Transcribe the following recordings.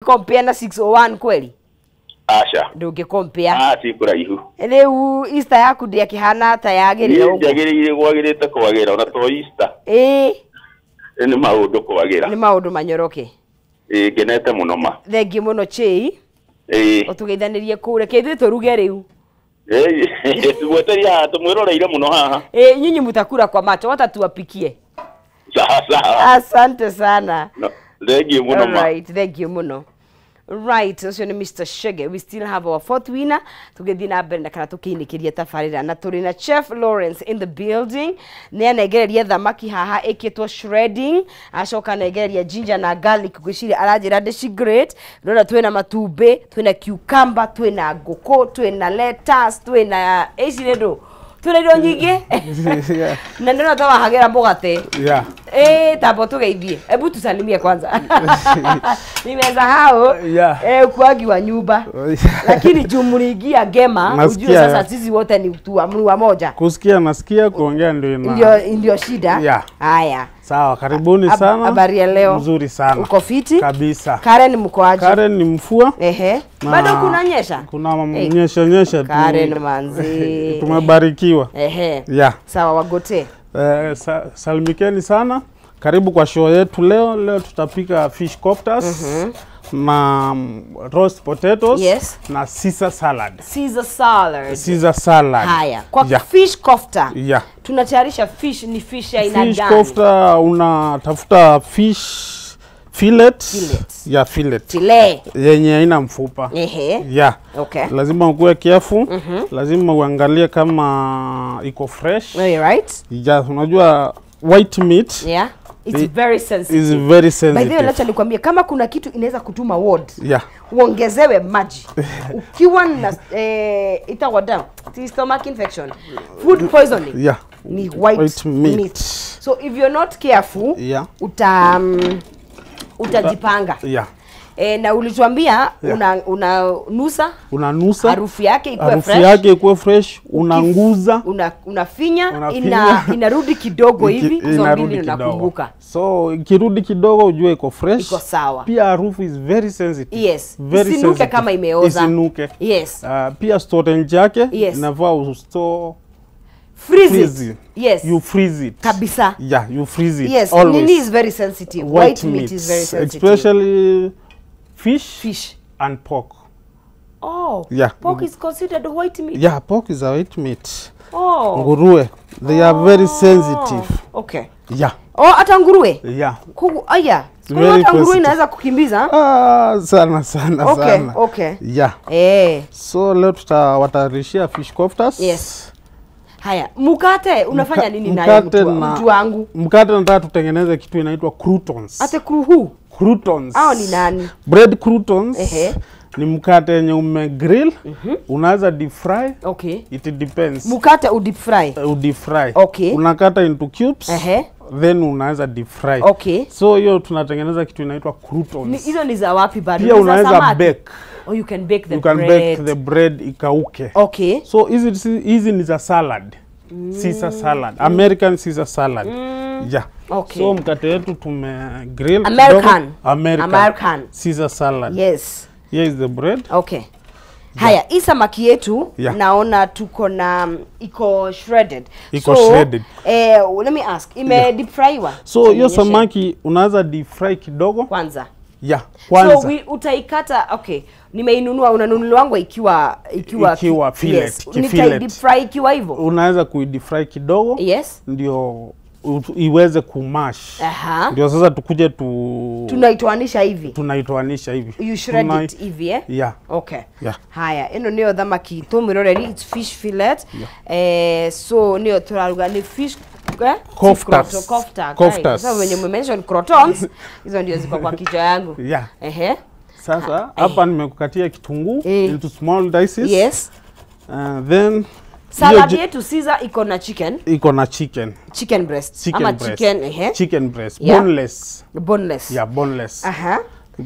Compare na 601 kweli? Aca. Ndũngĩ compare. Ah, ti kũraihu. Rĩu Easter yaku ndĩakĩhana ta yagĩrĩire ũguo? Njagĩrĩire gwagĩrĩte kwagĩra ona to Easter. Ĩĩ. Nĩ maũndũ kwagĩra. Nĩ maũndũ manyoroke. Ĩĩ, ngenete mũno ma. Thengiũ mũno Chei. Ĩĩ. Ũtũgeithanĩrie kũu, reke ithuĩ tũruge rĩu. Ĩĩ, tũgweteria haha, tũmwĩroreire mũno haha. Ĩĩ, nyinyi mutakula kwa macho, wacha tuwapikie. Sawa sawa. Asante sana. No, thengiũ mũno ma. All right, thank you mũno. Right, ũcio nĩ Mr. Shege. We still have our fourth winner. Tũgĩthiĩ na mbere na kana tũkĩinĩkĩria tabarĩra na tũrĩ na Chef Lawrence in the building. Nĩ anengereria thamaki haha ĩkĩtwo shredding, acoka anengereria ginger na garlic, ngwĩciria aranjĩra ndĩci grate. Ndĩrona twĩna matumbĩ, twĩna cucumber, twĩna ngũkũ, twĩna lettuce, twĩna ici nĩ ndũ? Twĩna indo nyingĩ. Na ndĩrona ta wahagĩra mũgate. Yeah. Tambo tugeithie. Hebu tusalimie kwanza. Nimesahau. Yeah. Ukuagi wa nyumba. Lakini juu mliingia gema, ujue sasa sisi wote ni mtu wa moja. Kusikia nasikia, kuongea ndio ina. Ndio shida. Yeah. Haya. Sawa, karibuni sana. Habari ya leo. Mzuri sana. Uko fiti? Kabisa. Karen mko aje? Karen ni mfua. Ehe. Bado kunanyesha? Kuna nyesha nyesha tu. Karen manzi. Tumebarikiwa. Ehe. Yeah. Sawa, wagote. Salimikeni sana. Karibu kwa show yetu leo. Leo tutapika fish koftas na roast potatoes. Yes. Na Caesar salad. Caesar salad. Caesar salad. Haya. Kwa yeah. Fish kofta. Yeah. Tunatayarisha fish, ni fish ya aina gani? Fish kofta unatafuta fish fillet. Fillet. Yeah, fillet. Filet. Yenye haina mfupa. Ehe. Yeah. Okay. Lazima ukuwe careful. Lazima uangalie kama iko fresh. All right. Yeah, unajua white meat. Yeah. It's very sensitive. It's very sensitive. By the way, acha nikwambie kama kuna kitu inaweza kutuma ward. Yeah. Uongezewe maji. Ukiwa na itakuwa down. Stomach infection. Food poisoning. Yeah. Ni white meat. So if you're not careful, yeah, utajipanga. Yeah. Na ulituambia yeah, unanusa, unanusa harufu yake ikuwe fresh. Harufu yake ikuwe fresh, unanguza, unafinya, inarudi kidogo hivi, hizo mbili unakumbuka. So ikirudi kidogo ujue iko fresh. Iko sawa. Pia harufu is very sensitive. Yes. Very isinuke sensitive. Kama imeoza. Isinuke. Yes. Pia storage yake yes, inafaa ustore. Freeze it. Yes. You freeze it. Kabisa. Yeah, you freeze it. Yes. Always. Nini is very sensitive. White meat is very sensitive. Especially fish and pork. Oh. Yeah. Pork is considered white meat. Yeah, pork is a white meat. Oh. Nguruwe. They are very sensitive. Okay. Yeah. Oh, hata nguruwe? Yeah. Kuku, aya. Hata nguruwe inaweza kukimbiza? Ah, sana sana okay, sana. Okay. Yeah. Eh. So leo tutawatayarishia fish koftas. Yes. Haya, mkate unafanya nini nayo mtu wangu? Mkate nataka tutengeneze kitu inaitwa croutons. Ate kruhu? Croutons. Hao ni nani? Bread croutons. Ehe. Ni mkate yenye ume grill, unaweza deep fry. Okay. It depends. Mkate u deep fry. U deep fry. Okay. Unakata into cubes. Ehe. Then unaweza deep fry. Okay. So hiyo tunatengeneza kitu inaitwa croutons. Hizo ni za wapi bado? Pia unaweza bake. Oh, you can bake the you can bread. Bake the bread ikauke. Okay. So hizi ni za salad. Caesar salad. American Caesar salad. Yeah. Okay. So mkate wetu tume grill. American. American. Caesar salad. Yes. Here is the bread. Okay. Haya, hii samaki yetu yeah, naona tuko na iko shredded. Iko so, shredded. Let me ask, ime deep fryiwa? So hiyo samaki unaweza deep fry kidogo kwanza. Yeah, kwanza. So utaikata, okay. Nimeinunua, unanunuliwa wangu ikiwa fillet, yes. Nitai deep fry ikiwa hivyo. Unaweza kui deep fry kidogo. Yes. Ndio iweze kumash. Aha. Ndio sasa tukuje tunaitoanisha hivi. Tunaitoanisha hivi. You shred it hivi eh? Yeah. Okay. Yeah. Haya, ino niyo thamaki tumiroreri, it's fish fillet. Yeah. So niyo turaruga ni fish koftas. Kofta. Koftas. Sasa when you mention crotons, hizo ndio ziko kwa kichwa yangu. Yeah. Ehe. Sasa hapa nimekukatia kitunguu into small dices. Yes. Then salad yetu Caesar iko na chicken. Iko na chicken. Chicken breast. Chicken ama breast. Chicken, ehe. Chicken breast. Yeah. Boneless. Boneless. Yeah, boneless. Aha.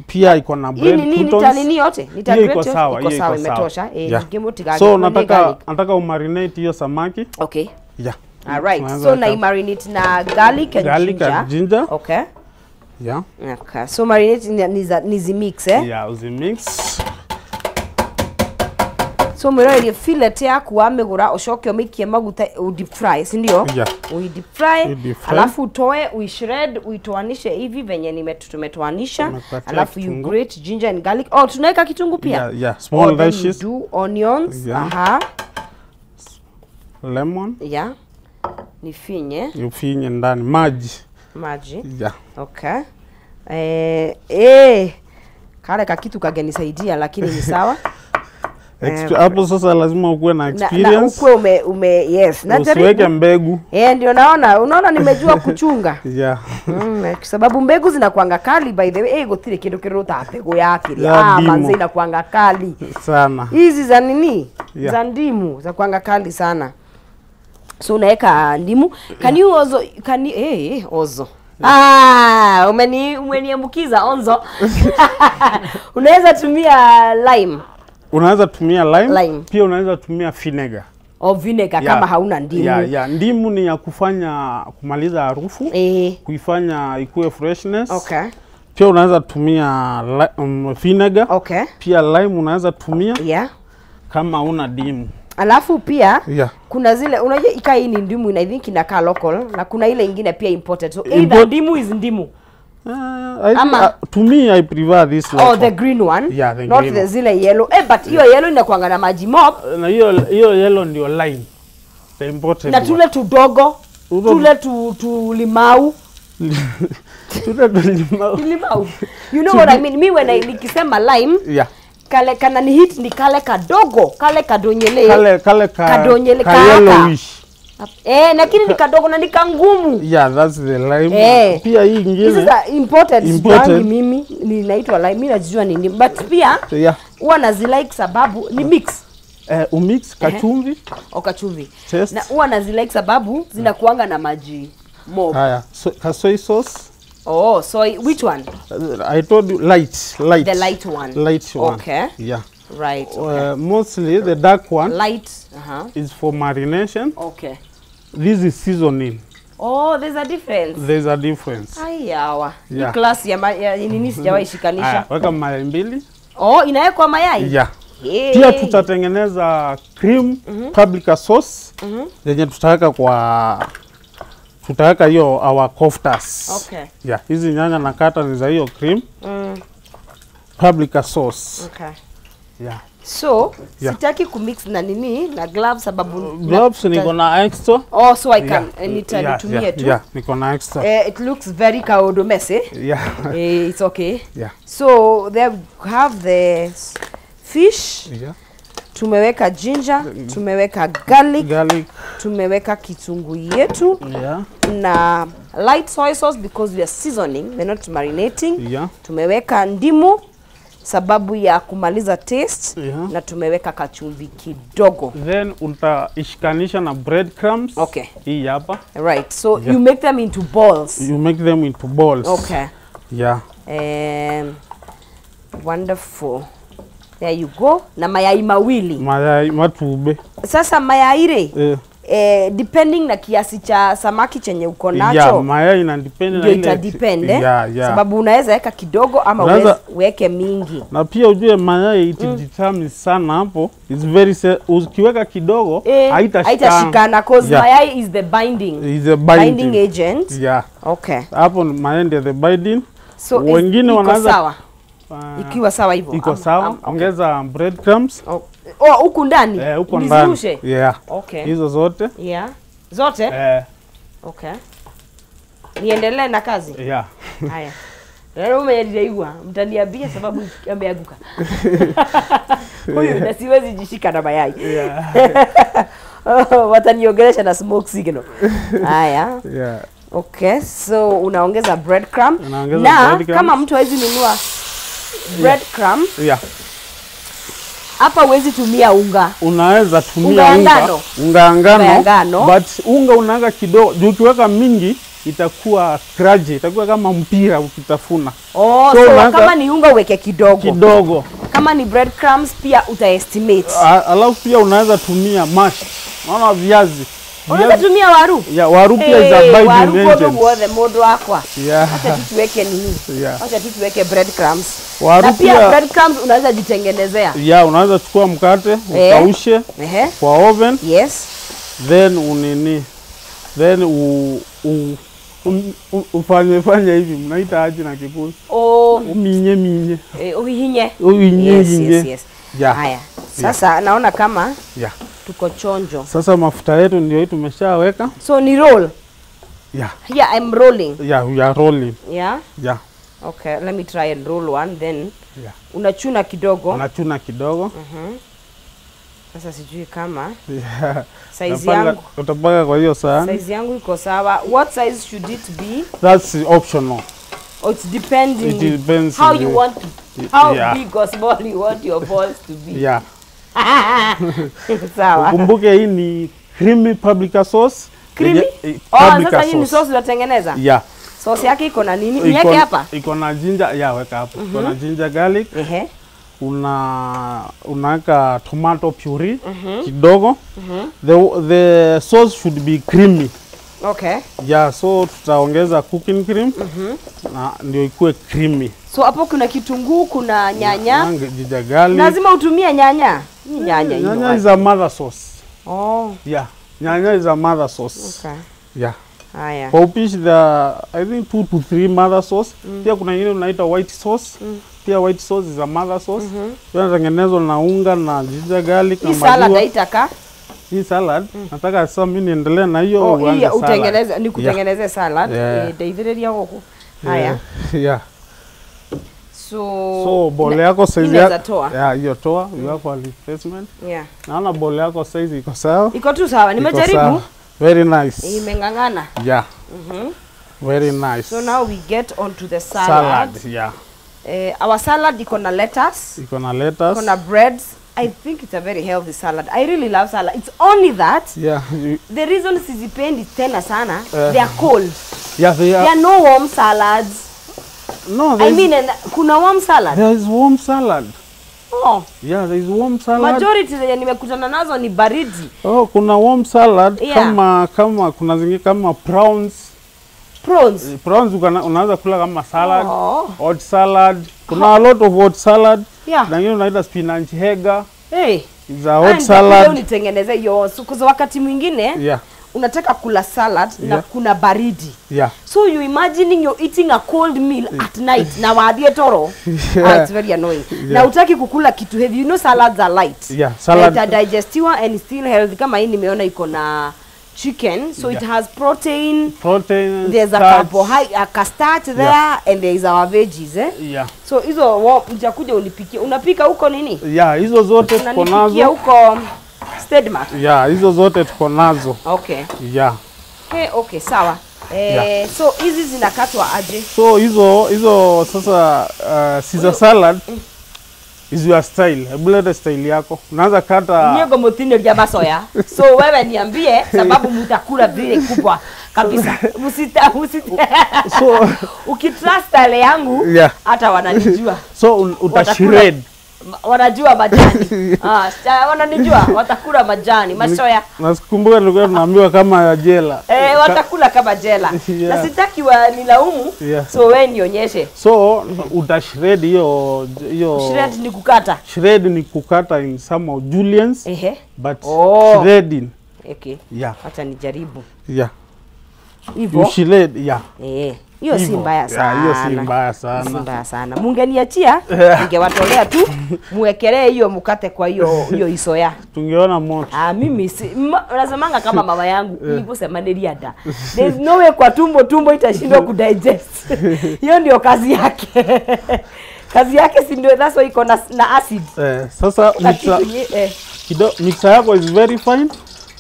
Pia iko na bread croutons. Nini nini yote? Nita iko sawa, iko sawa imetosha. Yeah. Ngemotiga. So nataka umarinate hiyo samaki. Okay. Yeah. All right. So na marinate na garlic and garlic ginger. And ginger. Okay. Yeah. Okay. So marinate ni zimix, eh? Yeah, uzimix. So mwĩroreri fillet yaku wamĩgũra ũcoke ũmĩikie maguta u deep fry, si ndio? Yeah. Ui deep fry, Ui deep fry. Alafu utoe uishred, uitoanishe hivi venye tumetoanisha. Tumekatia Alafu you kitunguu. grate ginger and garlic. Oh, tunaweka kitunguu pia? Yeah, yeah. Small Oh, then you dashes. do onions. Yeah. Aha. Lemon. Yeah. Nifinye Ufinye ndani maji. maji. Yeah. Okay. Kale kakitu kagenisaidia lakini ni sawa. Hapo sasa lazima ukuwe na Na experience. ukuwe ume yes. Na Usiweke mbegu. Ndio naona, unaona nimejua kuchunga. Yeah. Kwa sababu mbegu zinakuanga kali by the way. Gutire kindu kiruta mbegu ya kiri. Ya ndimu. Manze inakuanga kali. Sana. Hizi za nini? Yeah. Za ndimu za kuanga kali sana. So unaweka ndimu. Can you also can you, ozo. Ah, umeniambukiza onzo. Unaweza tumia lime. Unaweza tumia lime, Lime. Pia unaweza tumia vinegar. O vinegar Yeah. kama hauna ndimu. Yeah, yeah. Ndimu ni ya kufanya kumaliza harufu, kuifanya ikue freshness. Okay. Pia unaweza tumia vinegar. Okay. Pia lime unaweza tumia Yeah. kama una ndimu. Alafu pia Yeah. kuna zile unajua ikaa hii ni ndimu I think inakaa local na kuna ile ingine pia imported. So either ndimu is ndimu. To me I prefer this Oh, local. the green one. Yeah, the not green the one. zile yellow. But hiyo yellow inakuanga na maji mob. Na hiyo yellow ndio lime. The imported Na one. tule tudogo, tule tu limau. Tule tu limau. Limau. You know what I mean? Me when I nikisema lime, Yeah. kale kana ni hit ni kale kadogo, kale kadonyele. Kale ka kadonyele ka kaka. yellowish. Lakini ni kadogo na ni kangumu. Yeah, that's the lime. Pia hii ingine. This is a imported. Imported. Mimi ninaitwa lime, mimi najua nini. But pia yeah, huwa nazilike sababu ni mix. Umix kachumvi. Kachumvi. Na huwa nazilike sababu zinakuanga na maji mob. Haya, so, soy sauce. Oh, soy, which one? I told you light. The light one. Light one. Okay. Yeah. Right. Okay. Mostly the dark one. Light. Is for marination. Okay. This is seasoning. Oh, there's a difference. There's a difference. Ayawa. Yeah. Ni class ya nini sijawahi shikanisha. Weka mayai mbili. Oh, inawekwa mayai? Yeah. Hey. Pia tutatengeneza cream paprika sauce yenye tutaweka kwa tutaweka hiyo our koftas. Okay. Yeah, hizi nyanya na kata ni za hiyo cream. Paprika sauce. Okay. Yeah. So, yeah, sitaki kumix na nini na gloves sababu gloves niko na extra. Oh, so I can nitumie tu. Yeah, niko na extra. It looks very kaodomese. Yeah. It's okay. Yeah. So there we have the fish. Yeah. Tumeweka ginger, tumeweka garlic, tumeweka kitunguu yetu. Yeah. Na light soy sauce because we are seasoning, we're not marinating. Yeah. Tumeweka ndimu sababu ya kumaliza taste. Yeah. Na tumeweka kachumvi kidogo. Then utaishikanisha na breadcrumbs. Okay. Hii hapa. Right. So yeah, you make them into balls. You make them into balls. Okay. Yeah. Wonderful. There you go. Na mayai mawili. Mayai matube. Sasa mayai re. Depending na kiasi cha samaki chenye uko nacho. Yeah, mayai ina depend na ile. Ita depend, eh? Yeah, yeah. Sababu unaweza weka kidogo ama uweke mingi. Na pia ujue mayai it determines sana hapo. It's very ukiweka kidogo haitashikana cause yeah, mayai is the binding. Is a binding agent. Yeah. Okay. Hapo mayai ndio the binding. So wengine wanaanza sawa. Ikiwa sawa hivyo. Iko sawa. Okay. Ongeza breadcrumbs. Oh, huku ndani. Huko ndani. Yeah. Okay. Hizo zote. Yeah. Zote? Okay. Niendelee na kazi? Yeah. Haya. Leo umenielewa, mtaniambia sababu ameanguka. Huyu na siwezi jishika na mayai. Yeah. Wataniongelesha na smoke signal. Haya. Yeah. Okay, so unaongeza breadcrumb. Na kama mtu hawezi nunua breadcrumb. Yeah. Hapa huwezi tumia unga. Unaweza tumia unga ngano. But unga unaweka kidogo. Juu ukiweka mingi itakuwa crunchy, itakuwa kama mpira ukitafuna. Oh, so kama ni unga uweke kidogo. Kidogo. Kama ni breadcrumbs pia utaestimate. Alafu pia unaweza tumia mashed. Unaona viazi. Unaweza tumia waru? Yeah, waru pia is a binding waru agent. Waru mundu wakwa. Yeah. Acha tu tuweke nini? Yeah. Acha tu tuweke breadcrumbs. Waru na pia pia breadcrumbs unaweza jitengenezea. Yeah, unaweza chukua mkate, ukaushe kwa oven. Yes. Then unini. Then ufanye hivi, mnaita aje na Kikuyu? Oh, uminye minye. Uhinye. Uhinye. Yes, yes, yes. Yeah. Haya. Sasa naona kama yeah, tuko chonjo. Sasa mafuta yetu ndio hii tumeshaweka. So ni roll. Yeah. Yeah, I'm rolling. Yeah, we are rolling. Yeah? Yeah. Okay, let me try and roll one then. Yeah. Unachuna kidogo. Unachuna kidogo. Sasa sijui kama yeah, size yangu. Utapaka kwa hiyo sahani. Size yangu iko sawa. What size should it be? That's optional. Oh, it's depending. It depends how you want to, how yeah, big or small you want your balls to be. Yeah. Sawa. Ukumbuke hii ni creamy paprika sauce. Creamy? Paprika sasa hii ni sauce sauce unatengeneza? Yeah. Sauce yake iko na nini? Niweke hapa? Iko na ginger, yeah, weka hapo. Iko na ginger garlic. Ehe. Unaweka tomato puree kidogo. The sauce should be creamy. Okay. Yeah, so tutaongeza cooking cream. Na ndio ikue creamy. So hapo kuna kitunguu, kuna nyanya. Ginger garlic. Lazima utumie nyanya. Ni nyanya hiyo. Nyanya is a mother sauce. Oh. Yeah. Nyanya is a mother sauce. Okay. Yeah. Haya. Kwa upishi the I think 2 to 3 mother sauce. Pia kuna nyingine unaita white sauce. Pia white sauce is a mother sauce. Pia inatengenezwa na unga na ginger garlic na Hii salad maziwa. haitaka. Hii salad nataka sasa mimi niendelee na hiyo uanze salad. Utengeneze, nikutengeneze salad. Yeah. Ndeithiria huku. Haya. Yeah. So bowl yako size yako. Yeah, hiyo toa, you have a replacement. Yeah. Naona bowl yako size iko sawa. Iko tu sawa, nimejaribu. Very nice. Imeng'ang'ana. Yeah. Very nice. So now we get on to the salad. Salad, yeah. Our salad iko na lettuce. Iko na lettuce. Iko na breads. I think it's a very healthy salad. I really love salad. It's only that yeah, the reason sizipendi tena sana, they are cold. Yeah, they are. There are no warm salads. No, I mean, and kuna warm salad. There is warm salad. Oh. Yeah, there is warm salad. Majority zenye nimekutana nazo ni baridi. Oh, kuna warm salad yeah, kama kuna zingine kama prawns. Prawns. Prawns unaweza kula kama salad. Oh. Hot salad. Kuna a lot of hot salad. Yeah. Na nyingine unaita spinach hega. Hey. Is a hot salad. Leo nitengeneze hiyo kwa wakati mwingine. Yeah. Unataka kula salad na kuna baridi. Yeah. So you imagining you're eating a cold meal at night na waadie toro. Yeah. It's very annoying. Yeah. Na utaki kukula kitu heavy. You know salads are light. Yeah, salad. Ita digestiwa and still healthy. Kama hii nimeona iko na chicken, so yeah, it has protein. Protein. There's a carbohydrate, a starch there, yeah, and there is our veggies, eh? Yeah. So hizo mtakuja unipikie. Unapika huko nini? Yeah, hizo zote tuko nazo. Unanipikia huko Stedmark. Yeah, hizo zote tuko nazo. Okay. Yeah. Hey, okay, sawa. Yeah. So hizi zinakatwa aje? So hizo sasa Caesar salad is your style. Hebu leta style yako. Unaanza kata Nyego mutine lya masoya. So wewe niambie sababu mtakula vile kubwa kabisa. Usita So ukitrust style yangu yeah, hata wananijua. So utashred. Wanajua majani. Wananijua watakula majani, masoya. Nasikumbuka nilikuwa tunaambiwa kama ya jela. Watakula kama jela. Yeah. Na sitaki wanilaumu. Yeah. So wewe nionyeshe. So utashred hiyo Shred ni kukata. Shred ni kukata in some of juliennes. Ehe. But shredding. Okay. Yeah. Acha nijaribu. Yeah. Hivyo. Shred, yeah. Hiyo si mbaya sana. Hiyo si mbaya sana. Si mbaya sana. Mungeniachia, ningewatolea tu, muwekelee hiyo mkate kwa hiyo isoya. Tungeona moto. Mimi si unasemanga kama mama yangu, niliposema niliada. There is no way kwa tumbo itashindwa kudigest. Hiyo ndio kazi yake. Kazi yake si ndio, that's why iko na acid. Sasa mixer mixer yako is very fine.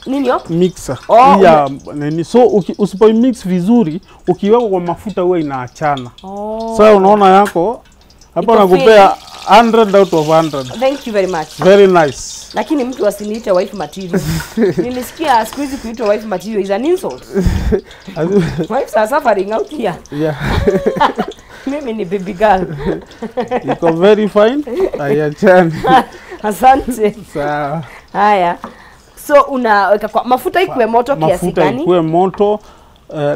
Nini yo? Mixer. Oh, yeah, nini. So usipo mix vizuri, ukiweka kwa mafuta huwa inaachana. Oh. Sasa unaona yako hapa nakupea 100 out of 100. Thank you very much. Very nice. Lakini mtu asiniite wife material. Nilisikia siku hizi kuitwa wife material is an insult. Wives are suffering out here. Yeah. Mimi ni baby girl. Iko very fine. Haiachani. Asante. Sawa. Haya. So unaweka kwa mafuta ikuwe moto kiasi Mafuta gani? ikuwe moto,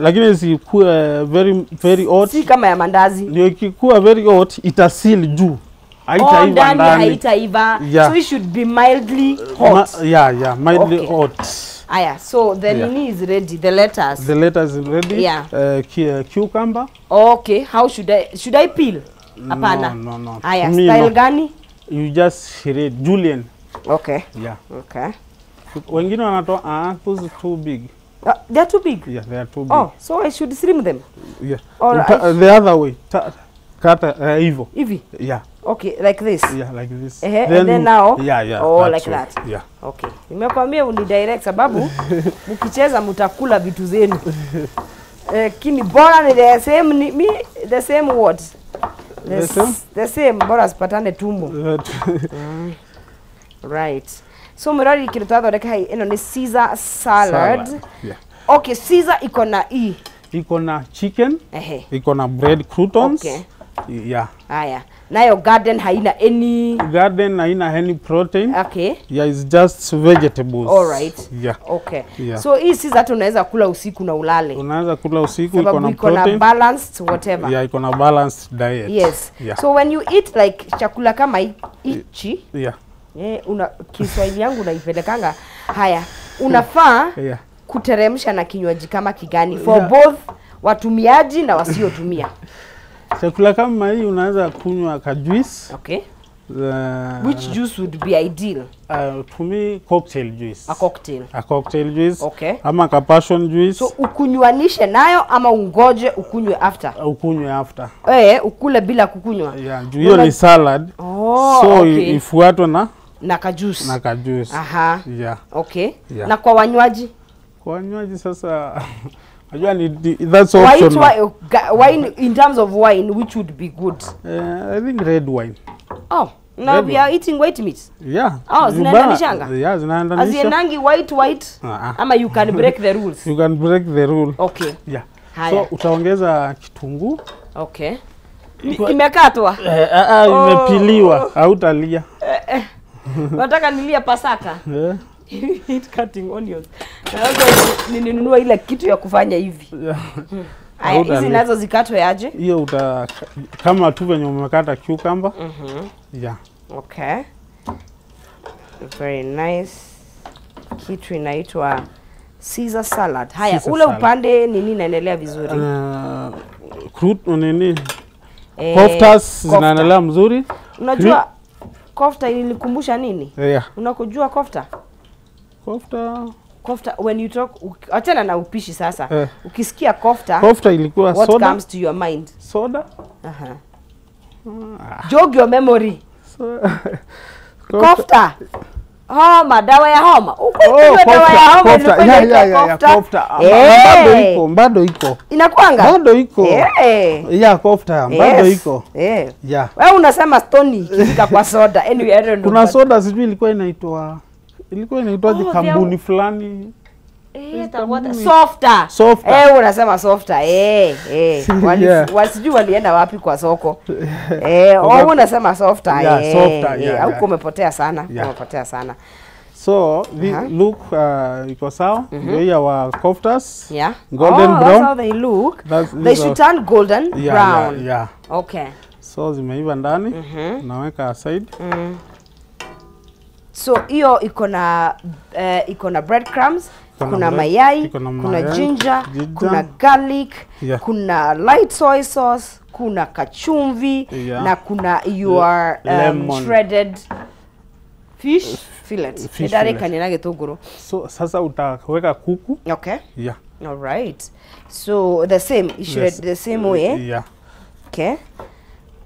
lakini isikuwe very very hot. Si kama ya mandazi. Ndio ikikuwa very hot itasil juu. Haitaiva Oh, ndani ndani. haitaiva. Yeah. So it should be mildly hot. Yeah, mildly Okay. hot. Aya, so the nini is ready, the lettuce. The lettuce is ready. Yeah. Cucumber. Okay, how should I peel? Hapana. No. Aya, Me, style no. gani? You just shred julienne. Okay. Yeah. Okay. Wengine wanatoa those are too big. They are too big. Yeah, they are too big. Oh, so I should slim them. Yeah. Or the other way. Kata hivyo. Hivi. Yeah. Okay, like this. Yeah, like this. And then now. Yeah, yeah. Oh, like that. Yeah. Okay. Nimekwambia unidirect sababu mkicheza mtakula vitu zenu. Kini bora ni the same ni mi the same what? The same? The same bora sipatane tumbo. Right. So mradi kitu twathondeka hai ino ni Caesar salad. Yeah. Okay, Caesar iko na e. Iko na chicken, Ehe. iko na bread croutons. Okay. Yeah. Haya. Nayo garden haina any. Garden haina any protein. Okay. Yeah, it's just vegetables. All right. Yeah. Okay. Yeah. So hii Caesar hata unaweza kula usiku na ulale. Unaweza kula usiku, iko Sababu na iko na protein. balanced whatever. Yeah, iko na balanced diet. Yes. Yeah. So when you eat like chakula kama hichi, Yeah. una Kiswahili yangu naipelekanga. Haya, unafaa Yeah. kuteremsha na kinywaji kama kigani for both watumiaji na wasiotumia. Chakula kama hii unaweza kunywa ka juice. Okay. Which juice would be ideal? To me, cocktail juice. A cocktail. A cocktail juice. Okay. Ama ka passion juice. So ukunywanishe nayo ama ungoje ukunywe after? Ukunywe after. Ukule bila kukunywa. Yeah, juu hiyo ni salad. Oh, so okay. Ifuatwe na ka juice. Na ka juice. Aha. Yeah. Okay. Yeah. Na kwa wanywaji? Kwa wanywaji sasa najua ni that's optional. Wine in terms of wine, which would be good? I think red wine. Oh, now red we wine. Are eating white meat. Yeah. Oh, zinaendanishanga? Yeah, zinaendanisha. Haziendangi white white? Ama you can break the rules. You can break the rule. Okay. Yeah. Haya. So utaongeza kitunguu. Okay. Imekatwa? Imepiliwa. Hautalia. Nataka nilia Pasaka. Yeah. Eat cutting onions. Nilinunua ile kitu ya kufanya hivi. Yeah. Aya, hizi nazo zikatwe aje? Hiyo kama tu venye umekata cucumber. Yeah. Okay. Very nice. Kitu inaitwa Caesar salad. Haya, Caesar ule salad. Upande nini inaendelea vizuri? Nini? Koftas zinaendelea mzuri. Unajua kofta ilikumbusha nini? Yeah. Unakujua kofta? Kofta. Kofta when you talk, achana na upishi sasa. Ukisikia kofta, kofta ilikuwa what soda. What comes to your mind? Soda. Aha. Jog your memory. So, kofta. Homa, dawa ya homa. Uko dawa ya homa kofta. Yeah, kofta. Bado iko, bado iko. Inakuanga? Bado iko. Yeah. Yeah, kofta, bado iko. Yeah. Yeah. Wewe unasema stoni ikifika kwa soda. Anyway, I don't know. Kuna soda sijui ilikuwa inaitwa kampuni fulani. Softer. Softer. Unasema softer. Wasijui walienda wapi kwa soko. Unasema softer. Yeah, softer. Yeah, Huko umepotea sana. Yeah. Umepotea sana. So, look iko sawa. Ndio hii our koftas. Yeah. Golden brown. That's how they look. They should turn golden brown. Yeah, yeah. Okay. So zimeiva ndani. Naweka aside. So hiyo iko na breadcrumbs, kuna mayai, kuna ginger, kuna garlic, yeah. Kuna light soy sauce, kuna kachumvi, yeah. Na kuna your shredded fish fillet. So sasa utaweka kuku. Okay. Yeah. All right. So the same, you shred the same way. Yeah. Okay.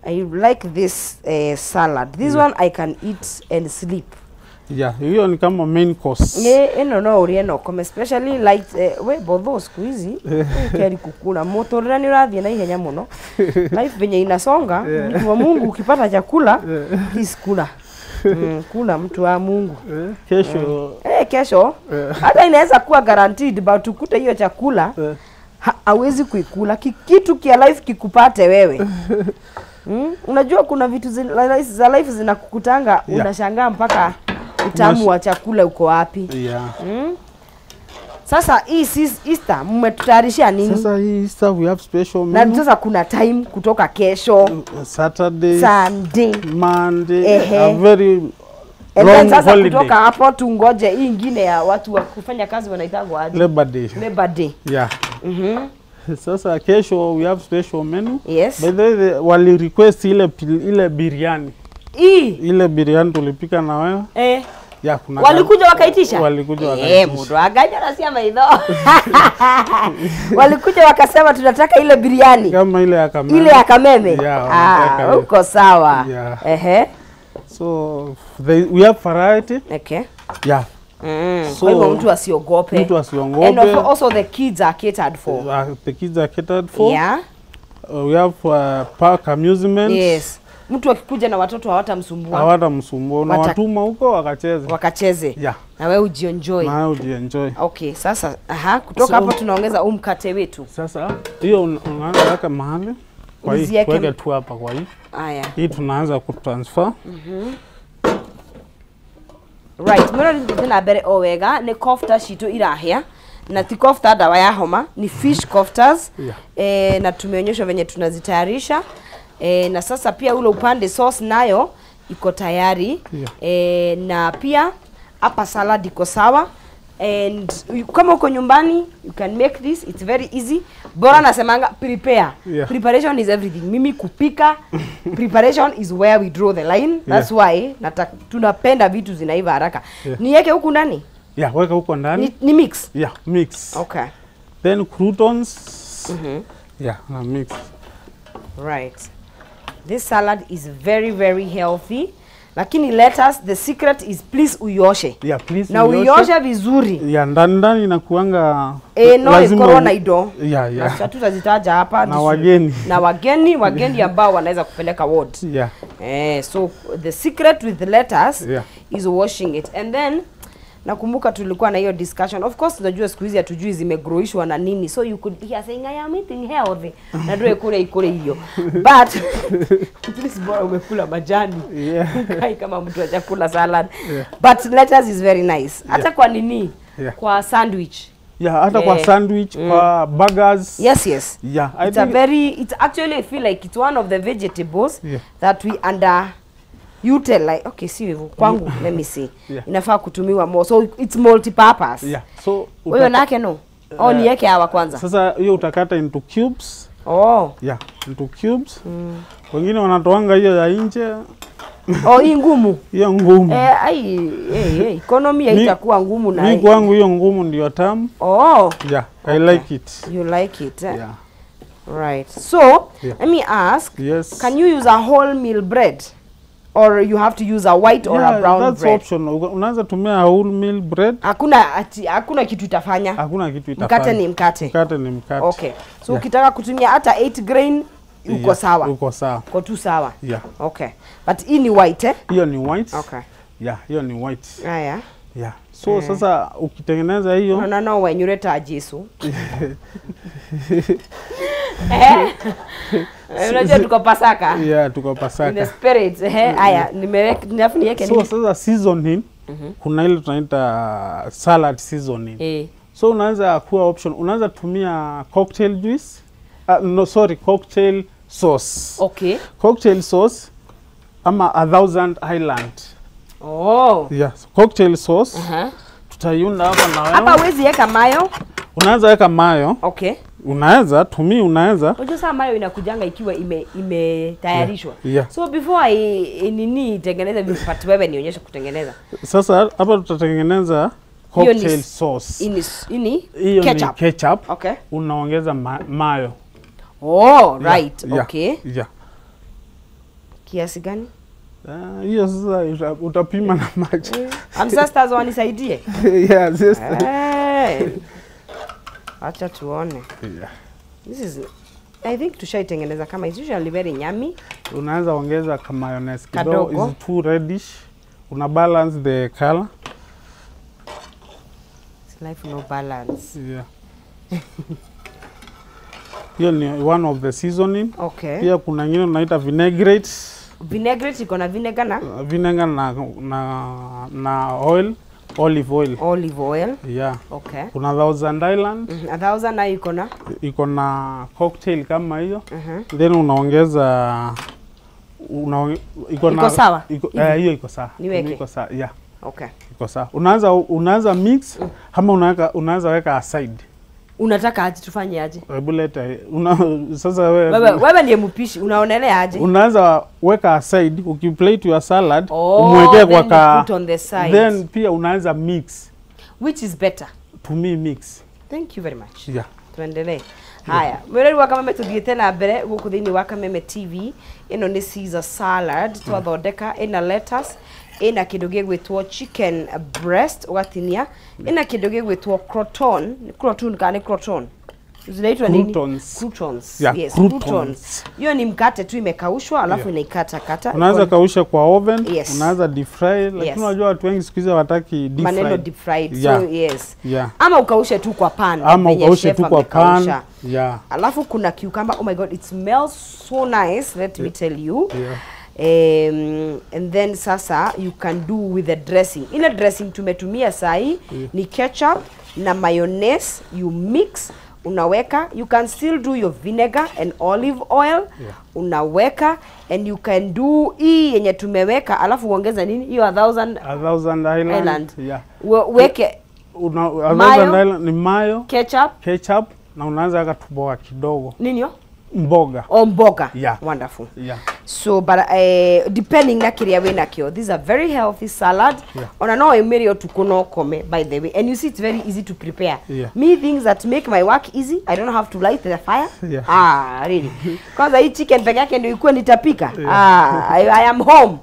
I like this salad. This one I can eat and sleep. Yeah, hiyo ni kama main course. No, no, come especially light we botho siku hizi keri kukula moto rani urathie na ihenya muno. Life venye inasonga, mtu wa Mungu ukipata chakula, please kula. Kula mtu wa Mungu. Kesho. Kesho. Hata inaweza kuwa guaranteed but ukute hiyo chakula hawezi kuikula. Kitu kia life kikupate wewe. Unajua kuna vitu za life zinakukutanga, unashangaa mpaka Utamu wa chakula uko wapi? Yeah. Sasa hii Easter mmetutayarishia nini? Sasa hii Easter we have special menu. Na sasa kuna time kutoka kesho, Saturday, Sunday, Monday, a very and long then sasa holiday. Kutoka hapo tungoje hii ingine ya watu wa kufanya kazi wanaitangwa aje? Labor Day. Labor Day. Yeah. Sasa kesho we have special menu. Yes. By the way, wali request ile biryani. Ile biryani tulipika na wewe. Ya, kuna walikuja wakaitisha? Walikuja wakaitisha. Mundu anganya na sia maitho. Walikuja wakasema tunataka ile biryani. Kama ile ya Kameme. Ile ya Kameme. Yeah, uko sawa. Yeah. Ehe. So we have variety. Okay. Yeah. So, kwa hivyo mtu asiogope. Mtu asiogope. And also the kids are catered for. The kids are catered for. Yeah. We have park amusement. Yes. Mtu akikuja na watoto hawatamsumbua. Hawatamsumbua. Unawatuma huko wakacheze. Wakacheze. Yeah. Na wewe ujienjoy. Na wewe ujienjoy. Okay, sasa kutoka hapo tunaongeza huu mkate wetu. Sasa hiyo unaanza weka mahali. Kwa hii tuweke tu hapa kwa hii. Haya. Hii tunaanza kutransfer. Right, mwana ndio na mbere o wega ni kofta citu irahia na ti kofta dawa ya homa ni fish koftas. Yeah. Na tumeonyeshwa venye tunazitayarisha. Na sasa pia ule upande sauce nayo iko tayari. Yeah. Na pia hapa salad iko sawa. And kama uko nyumbani you can make this, it's very easy. Bora nasemanga prepare. Yeah. Preparation is everything. Mimi kupika preparation is where we draw the line. That's why tunapenda vitu zinaiva haraka. Yeah. Niweke huku ndani? Yeah, weka huko ndani. Ni mix? Yeah, mix. Okay. Then croutons. Yeah, na mix. Right. This salad is very very healthy. Lakini lettuce, the secret is please uioshe. Yeah, please na uioshe vizuri. Yeah, ndani ndani inakuanga no corona ido. Yeah, yeah. Na tutazitaja hapa na wageni. Na wageni ambao wanaweza kupeleka ward. Yeah. So the secret with lettuce is washing it. And then nakumbuka tulikuwa na hiyo discussion. Of course unajua siku hizi hatujui zimegrowishwa na nini. So you could hear saying I am eating healthy. Na ndio ikule ikule hiyo. But please bora umekula majani. Yeah. Kai kama mtu hajakula salad. Yeah. But lettuce is very nice. Hata kwa nini? Yeah. Kwa sandwich. Yeah, hata kwa sandwich, kwa burgers. Yes, yes. Yeah, I think it's actually I feel like it's one of the vegetables that we under utilize. Okay, see kwangu, let me see. Yeah. Inafaa kutumiwa more. So it's multi-purpose. Yeah. So wewe nake no. Oh, niweke hawa kwanza. Sasa hiyo utakata into cubes. Oh. Yeah, into cubes. Wengine wanatoanga hiyo ya nje. Oh, hii ngumu. Hiyo ngumu. Economy haitakuwa ngumu na. Mimi kwangu hiyo ngumu ndio tamu. Oh. Yeah, I like it. You like it. Eh? Yeah. Right. So, let me ask, yes. Can you use a wholemeal bread? Or you have to use a white or a brown that's bread? That's optional. Unaweza tumia wholemeal bread. Hakuna kitu itafanya. Hakuna kitu itafanya. Mkate ni mkate. Mkate ni mkate. Okay. So ukitaka kutumia hata 8 grain uko sawa. Uko sawa. Uko tu sawa. Yeah. Okay. But hii ni white eh? Hiyo ni white. Okay. Yeah, hiyo ni white. Haya. Yeah. So sasa ukitengeneza hiyo. No no wenyureta Jesu. Unajua tuko Pasaka. Yeah, tuko Pasaka. In the spirit. Haya, nimeweka niweke nini? So sasa seasoning, kuna ile tunaita salad seasoning. So unaweza kuwa option, unaweza tumia cocktail juice. No sorry, cocktail sauce. Okay. Cocktail sauce ama 1000 Island. Oh. Yeah, so cocktail sauce. Tutaiunda hapa na wewe. Hapa huwezi weka mayo. Unaweza weka mayo. Okay. Unaweza tumii, unaweza. Unajua saa mayo inakujanga ikiwa imetayarishwa. Yeah. So before I nini tengeneza but wewe nionyeshe kutengeneza. Sasa hapa tutatengeneza cocktail sauce. Ini hiyo ketchup. Ni ketchup. Okay. Unaongeza mayo. Oh, right. Yeah. Okay. Yeah. Kiasi gani? Hiyo sasa utapima na maji. Ancestors wanisaidie. Yeah, ancestors. Hey. Acha tuone. Yeah. This is, I think tushaitengeneza kama it's usually very yummy. Unaweza ongeza kama mayonnaise kidogo, is too reddish. Una balance the color. It's life no balance. Yeah. Hiyo ni one of the seasoning. Okay. Pia kuna nyingine tunaita vinaigrette. Vinaigrette iko na vinegar na Vinegar na oil, olive oil. Olive oil. Yeah. Okay. Kuna Thousand Island. 1000 nayo iko na iko na cocktail kama hiyo. Then unaongeza iko na Iko sawa? Hiyo iko sawa. Niweke. Iko sawa. Yeah. Okay. Iko sawa. Unaanza mix ama unaanza weka aside. Unataka aje tufanye aje? Hebu leta sasa wewe wewe ndiye mpishi, unaonelea aje? Unaanza weka aside, ukiplate your salad, umwekee kwa ka put on the side. Then pia unaanza mix. Which is better? To me mix. Thank you very much. Yeah. Tuendelee. Haya, mwirori wa Kameme tuthiete na mbere guku thiini wa Kameme TV. Ino ni Caesar salad twathondeka, ina lettuce, ina kindu gigwitwo chicken breast ugatinia, ina kindu gigwitwo croton, croton kana ni croton zinaitwa nini? Croutons. Croutons. Yeah, yes, croutons. Croutons. Hiyo ni mkate tu imekaushwa alafu inaikata kata. Unaweza kausha kwa oven, Yes. unaweza deep fry, lakini Yes. unajua watu wengi siku hizi hawataki deep fried. Maneno deep fried. Yeah. So yes. Yeah. Ama ukaushe tu kwa pan. Ama ukaushe tu kwa pan. Yeah. Alafu kuna cucumber. Oh my god, it smells so nice, let me tell you. Yeah. And then sasa you can do with the dressing. Ile dressing tumetumia sahi ni ketchup na mayonnaise, you mix, unaweka. You can still do your vinegar and olive oil. Yeah. Unaweka, and you can do hii yenye tumeweka alafu uongeza nini? Hiyo 1000 Island. Yeah. Weke 1000 Island ni mayo, ketchup, na unaanza weka tuboga kidogo. Nini hiyo? Mboga. Oh, mboga. Yeah. Wonderful. Yeah. So but depending na kiria we nakio, this is a very healthy salad. Yeah. Ona no emiri otuko no kome, by the way, and you see it's very easy to prepare. Yeah. Me, things that make my work easy, I don't have to light the fire. Yeah. Ah, really. Kwanza hii chicken peke yake ndio ikuwe nitapika. Yeah. Ah, I am home.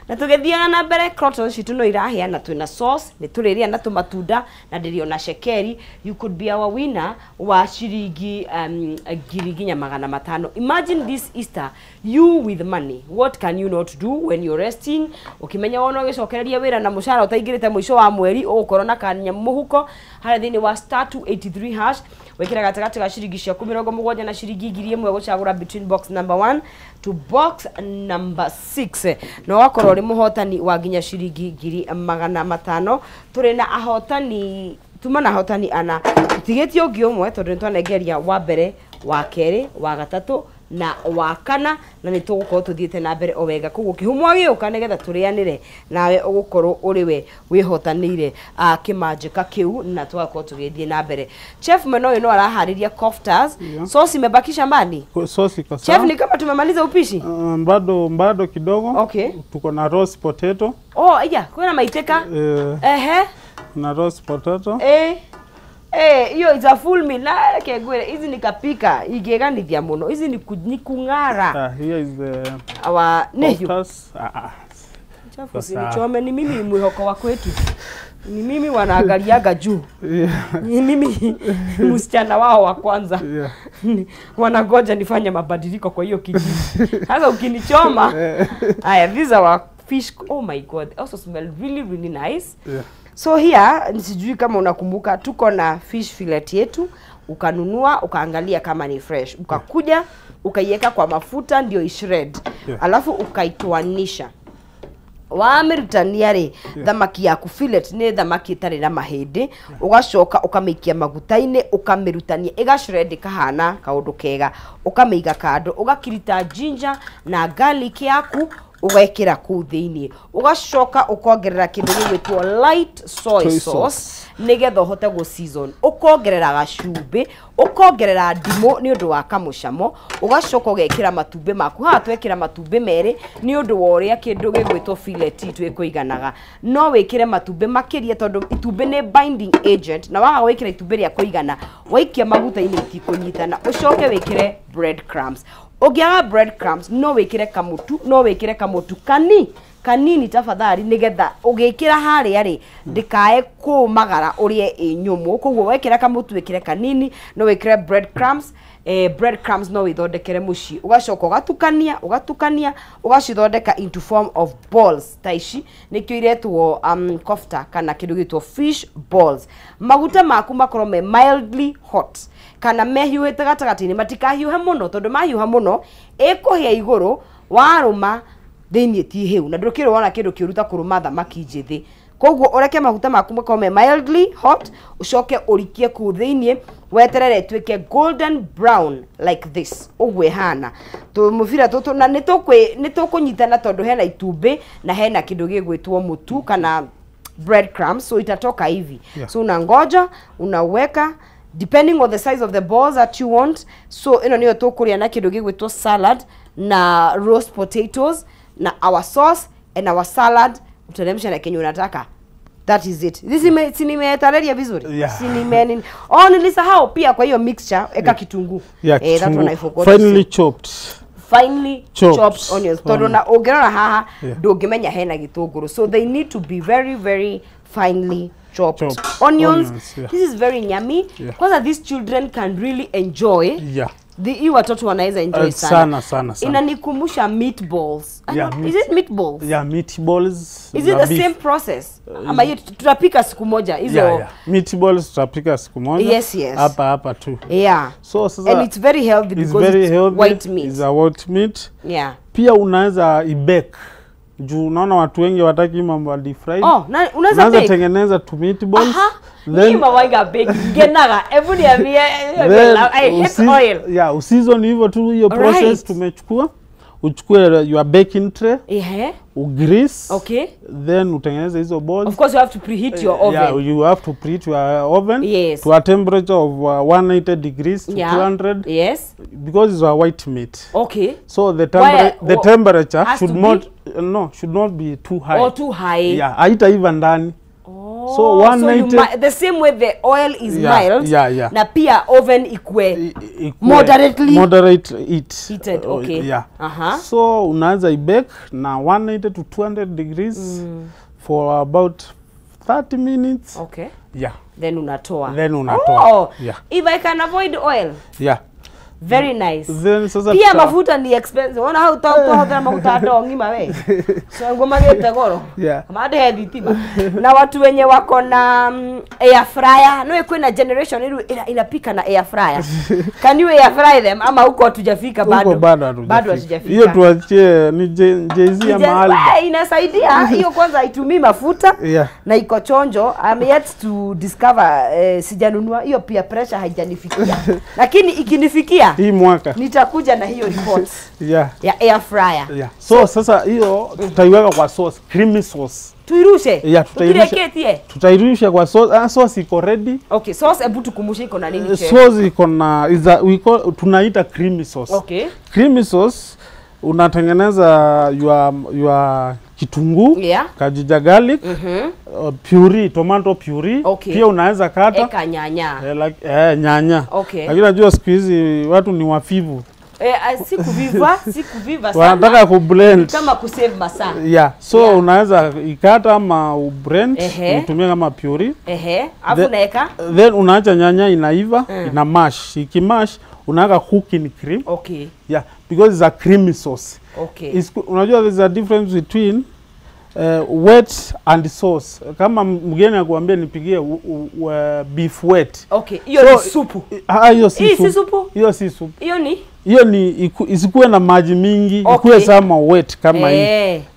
Na tugethiaga na mbere croutons citu no irahĩa na twina sauce nĩ tũrĩrĩa na tũmatunda na ndĩrĩona cekeri. You could be our winner wa ciringi 500,000. Imagine this Easter you with money, what can you not do when you're resting? Ukimenya wona ũgĩcokereria wĩra na mũcara ũtaingĩrĩte mũico wa mweri ũgũkorwo na kanyamũ mũhuko harĩa thĩinĩ wa star 283 hash wĩkĩra gatagatĩ ga ciringi ciaku 70 na ciringi 1000 gũcagũra between box number 1 to box number 6 na ũgakorwo ũrĩ mũhotani wa nginya ciringi 500,000. Tũrĩ na ahotani, tuma na ahotani ana, tũtigĩtie ũngĩ ũmwe tondũ nĩ twanengeria wa mbere, wa kerĩ, wa gatatũ na wa kana, na nĩ tũgũkorwo tũthiĩte na mbere o wega. Koguo kĩhumo gĩũka nĩgetha tũrĩanĩre nawe ũgũkorwo ũrĩ we wĩhotanĩire kĩmanjĩka kĩu na tũgakorwo tũgĩthiĩ na mbere. Chef mwena ũyũ no araharĩria koftas. Yeah. Sauce imebaki shambani. Sauce iko Chef, sawa. ni kama tumemaliza upishi? Bado kidogo. Okay. Tuko na roast potato. Oh, yeah, kuna maiteka. Ehe. Na roast potato. Hiyo is a full meal. Na kegwere hizi nikapika igeganithia muno. Hizi ni kung'ara. Here is the our nephew. Chafu usinichome, ni mimi mwihoko wa kwetu. Ni mimi wanaangaliaga juu. Yeah. Ni mimi msichana wao wa kwanza. Yeah. Wanangoja nifanye mabadiliko kwa hiyo kijiji. Sasa ukinichoma. Haya, these are our fish. Oh my god, they also smell really really nice. Yeah. So here, sijui kama unakumbuka, tuko na fish fillet yetu, ukanunua, ukaangalia kama ni fresh, ukakuja, ukaiweka kwa mafuta ndio ishred. Yeah. Alafu ukaitoanisha. Wamirutania ri thamaki yaku fillet ni thamaki itari na mahindi, ugacoka ukamĩikia maguta-inĩ, ũkamĩrutania ĩgashred ĩkahana kaũndũ kega, ũkamĩiga kando, ũgakirita ginger na garlic yaku ũgekĩra kũu thĩinĩ, ũgacoka ũkongerera kĩndũ gĩgwĩtwo light soy sauce nĩgetha ũhote gũ season, ũkongerera gacumbĩ, ũkongerera ndimũ nĩ ũndũ wa kamũcamo, ũgacoka ũgekĩra matumbĩ maku. Haha twekĩra matumbĩ merĩ nĩ ũndũ wa ũrĩa kĩndũ gĩgwĩtwo fillet itũ ĩkũiganaga. No wĩkĩre matumbĩ makĩria tondũ itumbĩ nĩ binding agent, na waga gwĩkĩra itumbĩ rĩa kũigana waikia maguta-inĩ itikũnyitana. Ũcoke wĩkĩre bread crumbs. Ũngĩaga bread crumbs no wĩkĩre kamũtu, no wĩkĩre kamũtu kanini tafadhali, nĩgetha ũgĩkĩra harĩa rĩ ndĩkae kũmagara ũrĩe ĩ nyũmũ. Koguo wekĩra kamũtu wĩkĩre kanini, no wĩkĩre bread crumbs. Bread crumbs no wĩthondekere mũciĩ, ũgacoka ũgatukania ũgacithondeka into form of balls ta ici nĩkĩo iretwo kofta kana kĩndũ gĩtwo fish balls. Maguta maku makorwo me mildly hot kana mehiũhĩte gatagatĩ-inĩ, matikahiũhe mũno tondũ mahiũha mũno ĩkũhĩa igũrũ, warũma Thĩinĩ ti hĩu na ndũkĩrĩ wona kĩndũ kĩũru ta kũrũma thamaki njĩthĩ. Koguo ũreke maguta maku makorwo me mildly hot, ũcoke ũrikie kũu thĩinĩ weterere ĩtuĩke golden brown like this ũguo ĩhana. Tũmũbira tũtũ na nĩtũkũnyitana tondũ hena itumbĩ na hena kĩndũ gĩgwĩtwo mũtu kana breadcrumbs, so itatoka hivi. Yeah. So unangoja, unaweka depending on the size of the balls that you want. So ĩno nĩyo tũkũrĩa na kĩndũ gĩgwĩtwo salad na roast potatoes na our sauce and our salad. Uteremsha na kenye unataka. That is it. This si nimetareria vizuri? Yeah. Si nime nini? Oh, nilisahau pia kwa hiyo mixture eka kitunguu. Yeah, eh, that one I kitunguu. forgot to Finely say. chopped. Finely Chopped chopped onions. Tondu na ũngĩrora haha Yeah. ndũngĩmenya hena gĩtũngũrũ. So they need to be very very finely chopped. Chopped Onions. onions, yeah. This is very yummy. Yeah. Kwanza these children can really enjoy. Yeah. Hii watoto wanaweza enjoy sana. Sana sana sana. Inanikumbusha meatballs. I Yeah, don't, is it meatballs? Yeah, meatballs. Is it na the beef. same process? Ama hiyo tutapika siku moja hizo. Yeah, yeah. Meatballs tutapika siku moja. Yes, yes. Hapa hapa tu. Yeah. So sasa And it's very healthy it's because very it's healthy. white meat. It's a white meat. Yeah. Pia unaweza ibake. Juu unaona watu wengi wataki mambo ya deep fried. Oh, na unaweza Unaweza bake. tengeneza tu meatballs. Aha. Then Ni mawaiga bake. Ngenaga. Hebu niambie. then I hate oil. Yeah, useason hivyo tu hiyo process Right. tumechukua. Uchukue your baking tray, Yeah. ugrease. Okay. Then utengeneze hizo balls. Of course you have to preheat your oven. Yeah, you have to preheat your oven Yes. to a temperature of 180 degrees to Yeah. 200 Yes. because it's a white meat. Okay. So the the temperature has should to not no, should not be too high. Or too high. Yeah, haitaiva ndani. Oh, So 190 so you the same way the oil is Yeah, mild. yeah, yeah. Na pia oven ikue Ikue moderately moderate heat. heated. Okay. Yeah. Aha. So unaanza ibake na 180 to 200 degrees for about 30 minutes. Okay. Yeah. Then unatoa. Then unatoa. Oh, Yeah. if I can avoid oil. Yeah. Very nice. Then sasa Pia mafuta ni expensive. Ona hau twahuthira maguta ndoo ng'ima we. So ngoma gete goro. Yeah. Mande thitima. Na watu wenye wako na air fryer, no kwina generation iru inapika na air fryer. Can you air fry them ama huko hatujafika bado? Huko bado hatujafika. Bado hatujafika. Hiyo tuachie ni Jay-Z ama Alba. Inasaidia hiyo kwanza haitumii mafuta. Yeah. Na iko chonjo. I'm yet to discover, sijanunua hiyo pia, pressure haijanifikia. Lakini ikinifikia hii mwaka nitakuja na hiyo report yeah. ya air fryer. Yeah. So sasa hiyo tutaiweka kwa sauce, creamy sauce. Tuirushe. Yeah, tutairusha. Tukireketie. Tutairusha kwa sauce. Ah, sauce iko ready. Okay, sauce hebu tukumbushe iko na nini chef? Sauce iko na is a, we call, tunaita creamy sauce. Okay. Creamy sauce unatengeneza your kitunguu, Yeah. kajija garlic, puree, tomato puree. Okay. Pia unaweza kata Eka nyanya. Like, nyanya. Okay. Lakini najua siku hizi watu ni wafivu. Sikuviva sana. Wanataka kublend. Kama kusave masaa. Yeah. So Yeah. unaweza ikata ama ublend, Ehe. utumie kama puree. Ehe, afu naeka. Then unaacha nyanya inaiva, ina mash. Ikimash unaweka cooking cream. Okay. Yeah, because it's a creamy sauce. Okay. Unajua there's a difference between wet and sauce. Kama mgeni akuambia nipigie beef wet. Okay, hiyo So, ni supu. Hiyo si Hii si supu. supu? Hiyo si supu. Hiyo ni? Hiyo ni isikuwe na maji mingi, Okay. ikuwe sama wet kama hii.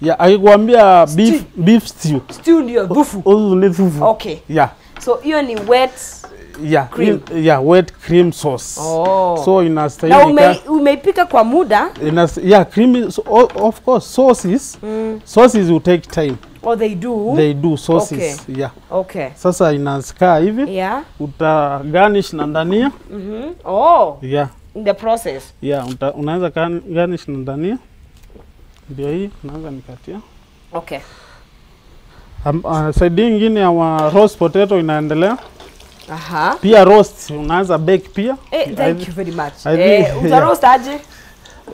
Yeah, akikwambia beef stew. Stew ndio dhufu. Huzu ni dhufu. Okay. Yeah. So hiyo ni wet Yeah. Cream. Yeah, wet cream sauce. Oh. So inastahili Na umeipika kwa muda? Yeah, creamy so, of course sauces. Sauces will take time. Oh, they do. They do sauces. Okay. Yeah. Okay. Sasa inaskaa hivi. Yeah. Uta garnish na ndania. Oh. Yeah. In the process. Yeah, unaweza garnish na ndania. Ndio hii unaweza nikatia. Okay. Side nyingine ya roast potato inaendelea. Aha. Pia roast unaweza bake pia. Thank you very much. Yeah. Uta roast aje?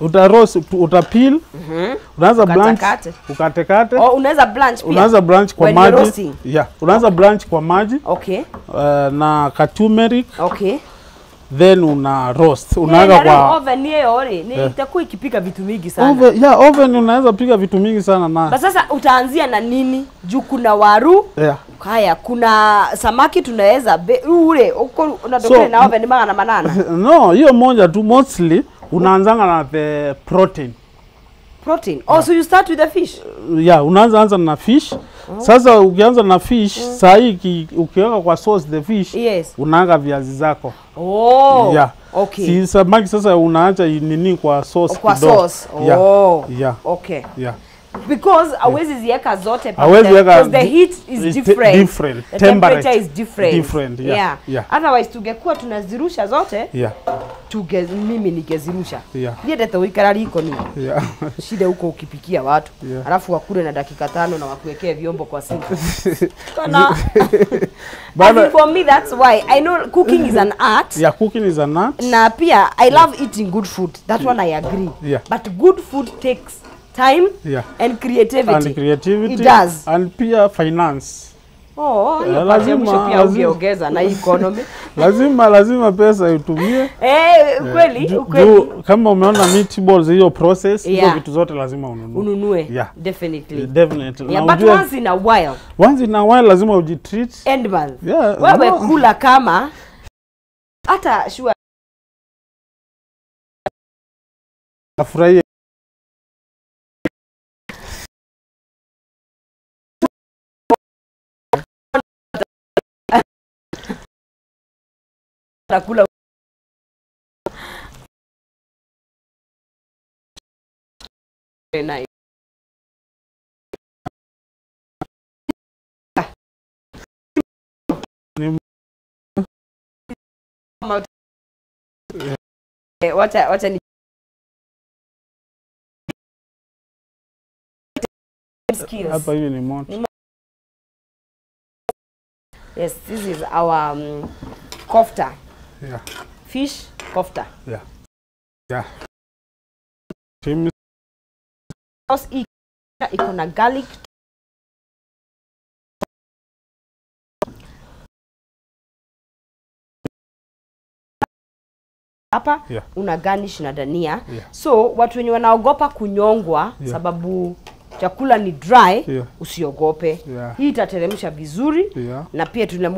Uta roast, uta peel. Unaweza blanch, ukatekate. Oh, unaweza blanch pia. Unaweza blanch kwa When you're maji. roasting. Yeah, unaweza blanch kwa maji. Okay. Na ka turmeric. Okay. Then una roast. Unaweka kwa oven hiyo ore. Ni itakuwa ikipika vitu mingi sana. Oven, yeah, oven unaweza pika vitu mingi sana na. Basi sasa utaanzia na nini? Juu kuna waru. Yeah. Haya, kuna samaki tunaweza ule uko unatokea So, na oven mara na manana. No, hiyo moja tu mostly unaanzanga na the protein. Protein. Oh, so you start with the fish. Yeah, unaanza anza na fish. Sasa ukianza na fish, saa hii ukiweka kwa sauce the fish, Yes. unaanga viazi zako. Oh. Yeah. Okay. Si samaki sasa unaacha nini kwa sauce Kwa kidogo. sauce. Yeah. Oh. Yeah. Okay. Yeah. Because hawezi ziweka zote Hawezi weka because the heat is different. Different. The temperature Temperature. is different. Different, yeah. Yeah. Otherwise tungekuwa tunazirusha zote Yeah. mimi ningezirusha. Yeah. Niendete guikara riko ni. Yeah. Shida huko ukipikia watu. Yeah. Alafu wakule na dakika 5 na wakuwekee vyombo kwa sink. Kana. Bado- As in for me that's why I know cooking is an art. Yeah, cooking is an art. Na pia I love eating good food. That one I agree. Yeah. But good food takes time Yeah. and creativity. And creativity. It does. And pia finance. Oh, hiyo Eh, part ya mwisho lazima- pia ungeongeza na economy. Lazima pesa itumie. Ukweli, ukweli. Kama umeona meatballs hiyo process, hizo Yeah. vitu zote lazima ununue. Ununue. Yeah. Definitely. Definitely. Yeah, Na but ujue, once in a while, once in a while lazima ujitreat. end month. Yeah, Wewe no. kula kama hata sure Afurahie. nakula na wacha ni skills. Hapa hivi ni moto. Yes, this is our kofta. Yeah. Fish kofta. Yeah. Yeah. Tim Sauce iko na garlic. Hapa Yeah. una garnish na dania. Yeah. So watu wenye wanaogopa kunyongwa Yeah. sababu chakula ni dry, Yeah. usiogope. Yeah. Hii itateremsha vizuri. Yeah. Na pia tuna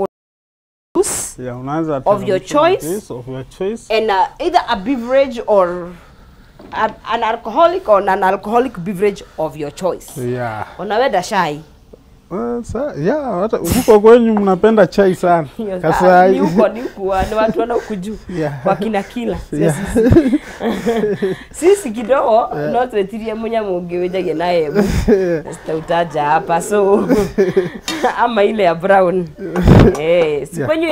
juice Yeah, unaanza of your choice. This, of your choice. And either a beverage or an alcoholic or non-alcoholic beverage of your choice. Yeah. Unaweda chai. Yeah, hata huko kwenyu mnapenda chai sana. Kasai. Ni huko ni huko ni watu wana huku juu. Yeah. Wakina kila. Yeah. Sisi kidogo no twetirie munyamu ungi wenjagia naye. Sitautaja hapa so ama ile ya brown. Si Yeah. kwenyu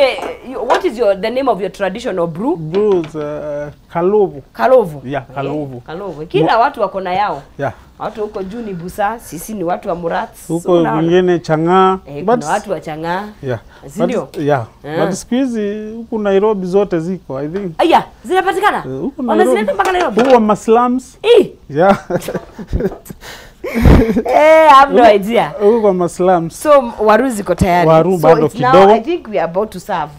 what is the name of your traditional brew? Brews Kalovu. Kalovu. Yeah, Kalovu. Kalovu. Kila watu wako na yao. Yeah. Watu huko juu ni busa, sisi ni watu wa Murats. Huko wengine chang'aa. Kuna watu wa chang'aa. Yeah. Si ndio? Yeah. But siku hizi huku Nairobi zote ziko, I think. Aya, zinapatikana? Huku Nairobi. Wamezileta mpaka Nairobi. Huko maslums. Yeah. I have no idea. Huko kwa maslums. So waru ziko tayari. Waru bado it's now, kidogo. I think we are about to serve.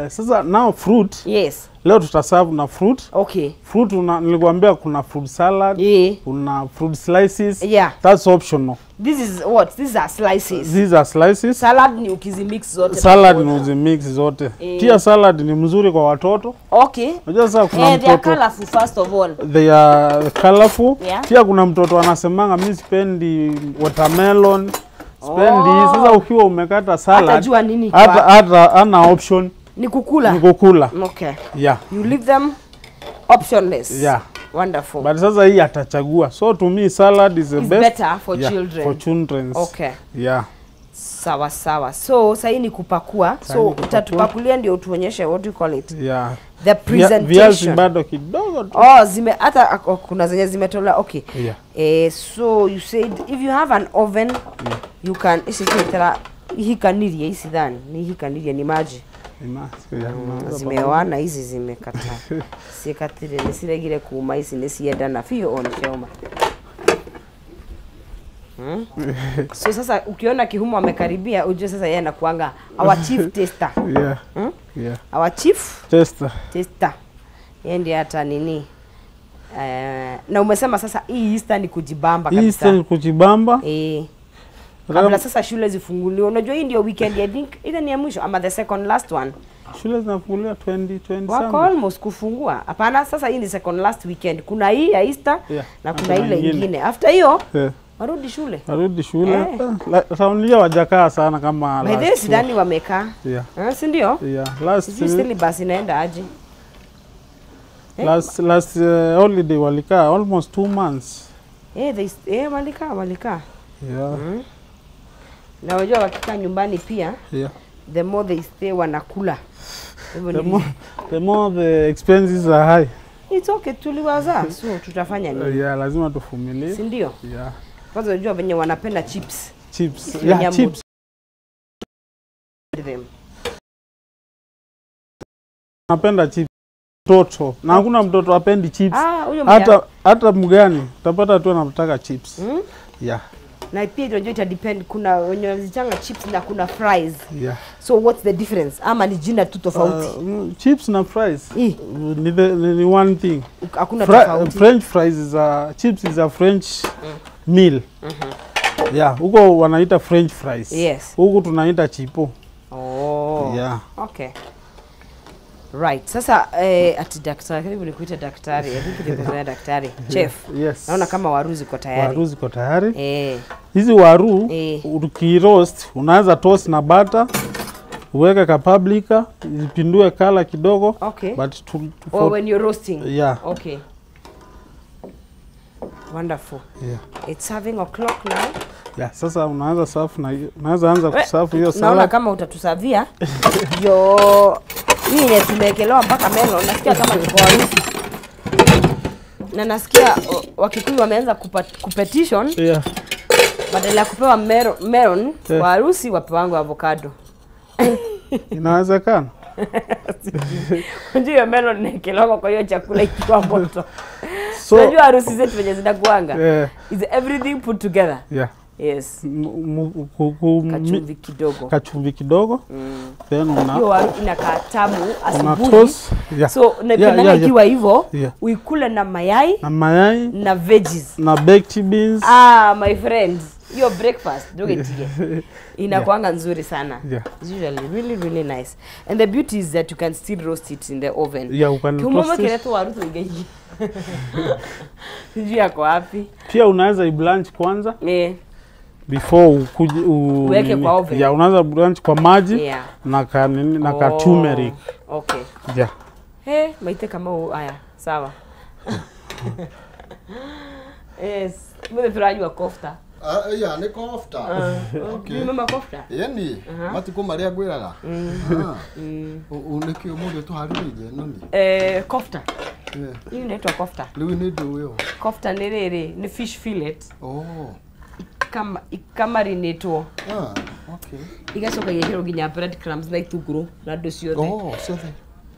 Sasa now fruit. Yes. Leo tutaserve na fruit. Okay. Fruit nilikuambia kuna fruit salad. Yeah. Kuna fruit slices. Yeah. That's optional. This is what? These are slices. These are slices. Salad ni ukizimix zote. Salad ni uzimix zote. Pia salad ni mzuri kwa watoto. Okay. Unajua sasa kuna They are mtoto. colorful first of all. They are colorful. Yeah. Pia kuna mtoto anasemanga mimi sipendi watermelon. Sipendi. Oh. Sasa ukiwa umekata salad. Atajua nini Hata kwa. ana option. Ni kukula. Ni kukula. Okay. Yeah. You leave them optionless. Yeah. Wonderful. But sasa hii atachagua. So to me salad is the It's best. better for yeah, children. For children. Okay. Yeah. Sawa sawa. So sasa hii ni kupakua. So utatupakulia ndio utuonyeshe what do you call it? Yeah. The presentation. Viazi bado kidogo tu. Oh, zime hata kuna zenye zimetolewa. Okay. Yeah. So you said if you have an oven, yeah, you can hikanirie hisi dhani. Ni hikanirie ni maji. Zimeoana hizi zimekata. Sikatire nisiregire kuuma hizi nisienda na fio on choma. So sasa ukiona Kihumo amekaribia ujue sasa yeye anakuanga our chief taster. Yeah. Yeah. Our chief taster. Taster. Yeye ndiye hata nini. Na umesema sasa hii Easter ni kujibamba kabisa. Easter ni kujibamba. Kabla sasa shule zifunguliwe. Unajua hii ndio weekend, I think ile ni ya mwisho ama the second last one. Shule zinafunguliwa 20 Wako almost kufungua. Hapana, sasa hii ni second last weekend. Kuna hii ya Easter na kuna ile nyingine. After hiyo warudi shule. Warudi shule. Round hiyo hawajakaa sana kama last. By this sidhani wamekaa. Si ndio? Yeah. Last syllabus inaenda aje? Last holiday walikaa almost 2 months. They walikaa. Yeah. Na wajua wakikaa nyumbani pia. Yeah. The more they stay wanakula. The more the expenses are high. It's okay, tuliwaza. So tutafanya nini? Yeah, lazima tuvumilie. Si ndio? Yeah. Kwanza unajua wenye wanapenda chips. Chips. Yeah, chips. Them. Napenda chips. Mtoto. Na hakuna mtoto apendi chips. Hata mgani utapata tu anataka chips. Yeah. Na pia unajua ita depend, kuna wenye wanazichanga chips na kuna fries. Yeah. So what's the difference? Ama ni jina tu tofauti? Chips na fries ni one thing. Hakuna tofauti. French fries is a chips is a French meal. Yeah, huko wanaita French fries. Yes. Huku tunaita chipo. Oh. Yeah. Okay. Right. Sasa ati daktari, karibu nikuita daktari. I think nikuzoea daktari. Chef. Yes. Naona kama waru ziko tayari. Waru ziko tayari. Hizi waru ukiroast, unaweza toast na butter, uweke kapaprika, ipindue kala kidogo. Okay. But or when you're roasting. Yeah. Okay. Wonderful. Yeah. It's 7 o'clock now. Yeah, sasa unaanza safu na unaanza anza kusafu hiyo salad. Naona kama utatusavia. Yo, hii yenye tumewekelewa mpaka melo, nasikia kama ni kwa harusi. Na nasikia Wakikuyu wameanza kupetition. Yeah. Badala ya kupewa melon kwa harusi wapewangu avocado. Inawezekana. Unajua melon inaekelewa kwa hiyo chakula ikiwa moto. So unajua harusi zetu venye zinakuanga. Is everything put together. Yeah. Yes. Kachumvi kidogo. Kachumvi kidogo. Then una hiyo waru inakaa tamu asubuhi. Yeah. So napenda ikiwa hivyo, uikule na mayai, na mayai, na veggies, na baked beans. Ah, my friends, your breakfast dogetige. Inakuanga nzuri sana. Yeah. It's usually really really nice. And the beauty is that you can still roast it in the oven. Yeah, you can roast it. Kitu waru tuigeji. Sijui yako wapi. Pia unaweza iblanch kwanza. Before uweke kwa oven. Yeah, unaweza blanch kwa maji na ka nini na ka turmeric. Okay. Yeah. Hey, maite kama haya, sawa. Yes, mbona tunajua kofta? Yeah, ni kofta. Okay. Mama kofta? Yeni, matuko maria gwiraga. Uniki umuthi tuhariririe noni? Kofta. Hii inaitwa kofta. Riu ni ndu yo. Kofta ni riri, ni fish fillet. Oh. Kama ikamarinetwo. Okay. Igacoka igekirwo nginya bread crumbs na itunguru na ndu ciothe. Oh, ciothe.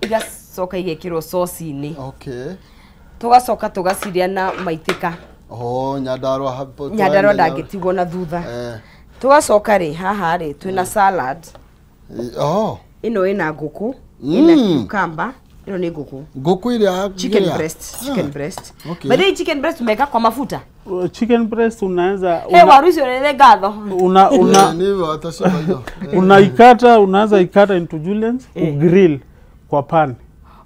Igacoka igekirwo sauce-inĩ. Okay. Tugacoka tugaciria na maitika. Oh, Nyandarua hapo. Nyandarua ndangĩtigwo na thutha. Tugacoka rĩ haha rĩ twĩna salad. Oh. Ĩno ĩna ngũkũ, ĩna cucumber, ĩno nĩ ngũkũ. Ngũkũ ĩrĩa chicken breast, chicken breast. Okay. But chicken breast umeweka kwa mafuta. Chicken breast unaweza waru icio nĩ ngatho. Una unaikata, unaweza ikata into julienne, ugrill kwa pan.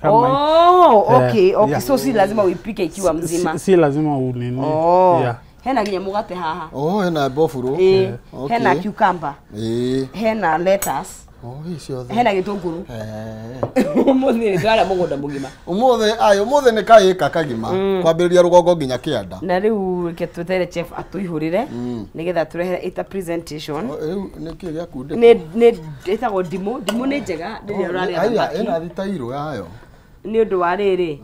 Oh, okay, okay. So si lazima uipike ikiwa mzima. Si lazima unini. Oh. Yeah. Hena nginya mugate haha. Oh, hena bofuro. Okay. Hena cucumber. Hena lettuce. Oh, ciothe. Hena gĩtũngũrũ. Ũmũthĩ nĩ twara mũgũnda mũgima. Ũmũthĩ ayo, ũmũthĩ nĩ kaĩka kagima. Kwambĩrĩria rũgongo nginya kĩanda. Na rĩu reke twetere chef atũihũrĩre nĩgetha tũrehere ita presentation. Rĩu nĩ kĩĩ gĩakundĩkwo? Nĩ ĩtagwo ndimũ. Ndimũ nĩ njega rĩrĩa ũrarĩa thamaki. Ĩna thitairũ yayo. Nĩ ũndũ wa rĩrĩ.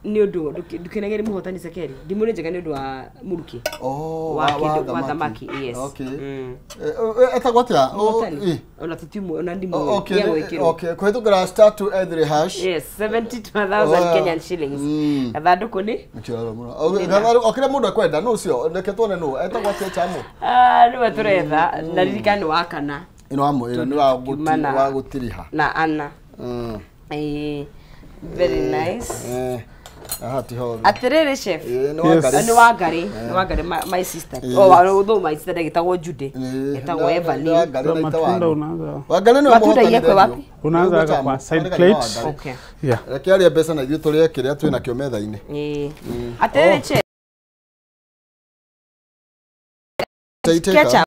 Nĩ ũndũ ndũkenagĩre mũhotani cekeri. Ndimũ nĩ njega nĩ ũndũ wa mũrukĩ. Oh, wa thamaki, yes. Okay. Etagwo atĩa? Ona tutimu ona ndimũ. Okay. Okay, kũhĩtũkĩra *283#. Yes, 72,000 Kenyan shillings. Gathandũkũ nĩ? Nĩkĩo mũno. O kĩrĩa mũndũ ekwenda no ũcio, reke tuone nũ. Etagwo atĩa Chamo? Nĩwe tũretha na ririkana nĩ wa kana. Ĩno wa mwĩrĩ nĩ wa gũtiriha. Na Anna. Very nice. Aha, ti horu. Atiriri chef. Nĩ Wangari. Nĩ Wangari, nĩ Wangari my sister. Oh, although my sister ndagĩtagwo Judy. Ĩtagwo Evelyn. Wangari na Matunda itawaru. unaanza. Wangari nĩwe Matunda mũhotani iekwe rĩu. wapi? Unaanza Nĩguo kwa side Wangari nĩ plate. Wangari. Okay. Yeah. Reke arie mbeca na ithuĩ tũrĩe kĩrĩa twĩ nakĩo metha-inĩ. Atiriri chef. Taiteka. Ketchup.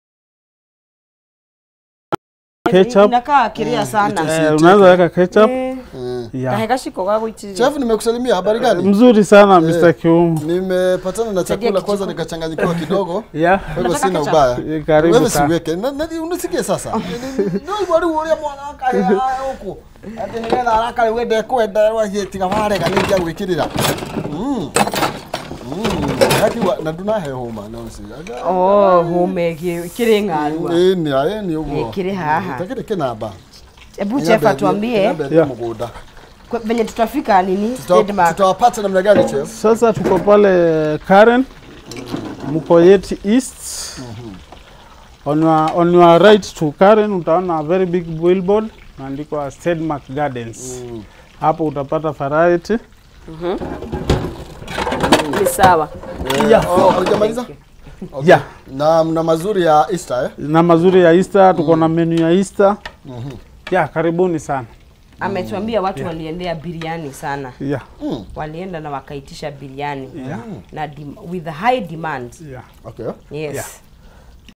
Ketchup. Inakaa kiria sana. Unaweza weka ketchup. Yeah. Kahe kashiko ga gwitiriria. Chef, nimekusalimia, habari gani? Mzuri sana Mr. Kiumu. Nimepatana na chakula kwanza nikachanganyikiwa kidogo. Yeah. Kwa hivyo sina ubaya. Karibu Wewe sana. siweke. Na unisikie sasa. No igwa rĩu ũrĩa mwana akahe huku. Atĩ nĩgetha arakare we ndekwenda rwahiĩ tiga warega nĩ ingĩagwĩkĩrĩra. Akiwa na ndunahe hũma no si. Oh, hũma kĩrĩ ng'arua. Ĩĩ nĩ ũguo. Kĩrĩ haha. Takĩrĩ kĩnamba. Hebu chef atuambie Mũgũnda. venye tutafika nini trademark. Tutawapata namna gani chef? Sasa tuko pale Karen, Mkoyeti East. On your right to Karen utaona a very big billboard imeandikwa Stedmark Gardens. Hapo utapata variety. Ni sawa. Yeah. Oh, hujamaliza? Okay. Yeah. Na mna mazuri ya Easter eh? Na mazuri ya Easter, tuko na menu ya Easter. Yeah, karibuni sana. Ametuambia watu waliendea biriani sana. Yeah. Walienda na wakaitisha biriani. Yeah. Na with high demand. Yeah. Okay. Yes. Yeah.